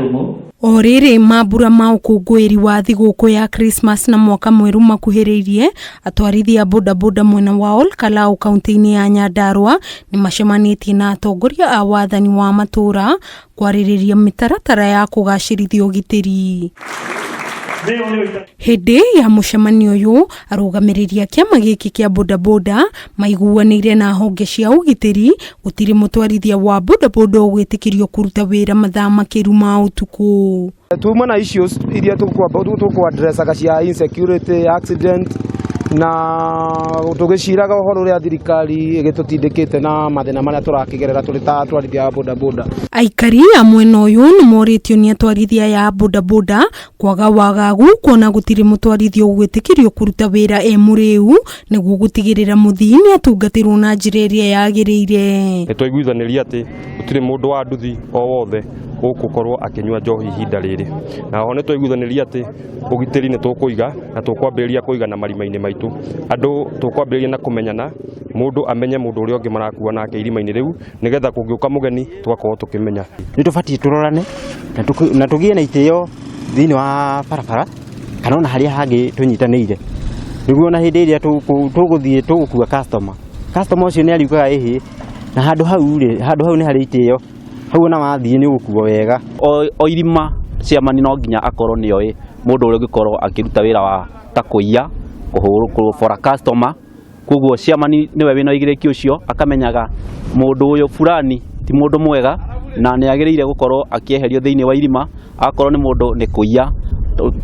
Ndung'u. O rĩrĩ mambura ma ũkũngũĩri wa thigũkũ ya Christmas na mwaka mwerũ makuhĩrĩirie, atwarithia a bodaboda mwena wa Ol Kalou kaunti-inĩ ya Nyandarua nĩ macemanĩtie na atongoria a wathani wa matũũra kwarĩrĩria mĩtaratara ya kũgacĩrithia ũgitĩri. Hĩndĩ ya mũcemanio ũyũ, arũgamĩrĩri a kĩama gĩkĩ kĩa bodaboda maiguanĩire na honge cia ũgitĩri gũtirĩ mũtwarithia wa bodaboda ũgwĩtĩkĩrio kũruta wĩra mathaa makĩru ma ũtukũ. Tuma na issues iria tũkũ-addressaga cia insecurity, accident na tũgĩciraga ũhoro ũrĩa thirikari ĩgĩtũtindĩkĩte na mathĩna marĩa tũrakĩgerera tũrĩ ta atwarithia a bodaboda. Aikari a mwena ũyũ nĩ morĩtio nĩ atwarithia aya a bodaboda kwaga wagagu kuona gũtirĩ mũtwarithia ũgwĩtĩkĩrio kũruta wĩra e mũrĩu nĩguo gũtigĩrĩra mũthii nĩ atungatĩrwo na njĩra ĩrĩa yagĩrĩire. Nĩ twaiguithanĩria atĩ gũtirĩ mũndũ wa nduthi o wothe ũgũkorwo akĩnyua njohi ihinda rĩrĩ, na oho nĩ twaiguithanĩria atĩ ũgitĩri nĩ tũkũiga na tũkwambĩrĩria kũiga na marima-inĩ maitũ. Andũ tũkwambĩrĩria na kũmenyana, mũndũ amenye mũndũ ũrĩa ũngĩ marakua nake irima-inĩ rĩu, nĩgetha kũngĩũka mũgeni tũgakorwo tũkĩmenya. Nĩ tũbatiĩ tũrorane na tũgĩe na itĩo thĩinĩ wa barabara kana ona harĩa hangĩ tũnyitanĩire, nĩguo ona hĩndĩ ĩrĩa tũgũthiĩ tũgũkua customer, customer ũcio nĩ ariugaga ĩhĩ, na handũ hau rĩ, handũ hau nĩ harĩ itĩo, hau ona wathiĩ nĩ ũgũkuo wega. O irima chairman no nginya akorwo nĩ oĩ mũndũ ũrĩa ũngĩkorwo akĩruta wĩra wa ta kũiya, kũbora customer. Koguo chairman nĩwe wĩna ũigĩrĩrĩki ũcio, akamenyaga mũndũ ũyũ fulani ti mũndũ mwega na nĩ agĩrĩire gũkorwo akĩeherio thĩinĩ wa irima, akorwo nĩ mũndũ nĩ kũiya,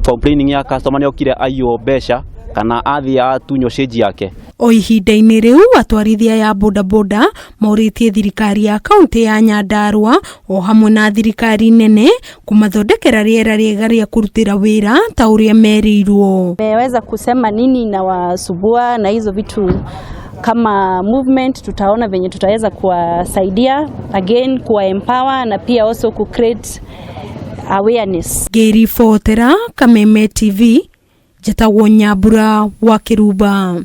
complaining ya customer nĩ okire aiywo mbeca kana athiĩ atunywo change yake. O ihinda-inĩ rĩu atwarithia aya a bodaboda morĩtie thirikari ya kaunti ya Nyandarua o hamwe na thirikari nene kũmathondekera rĩera rĩega rĩa kũrutĩra wĩra ta ũrĩa merĩirwo. Meweza kusema nini inawasumbua na hizo vitu kama movement, tutaona venye tutaweza kuwasaidia again, kuwa empower na pia also ku create awareness. Ngĩribotera Kameme TV, njĩtagwo Nyambura wa Kĩrumba.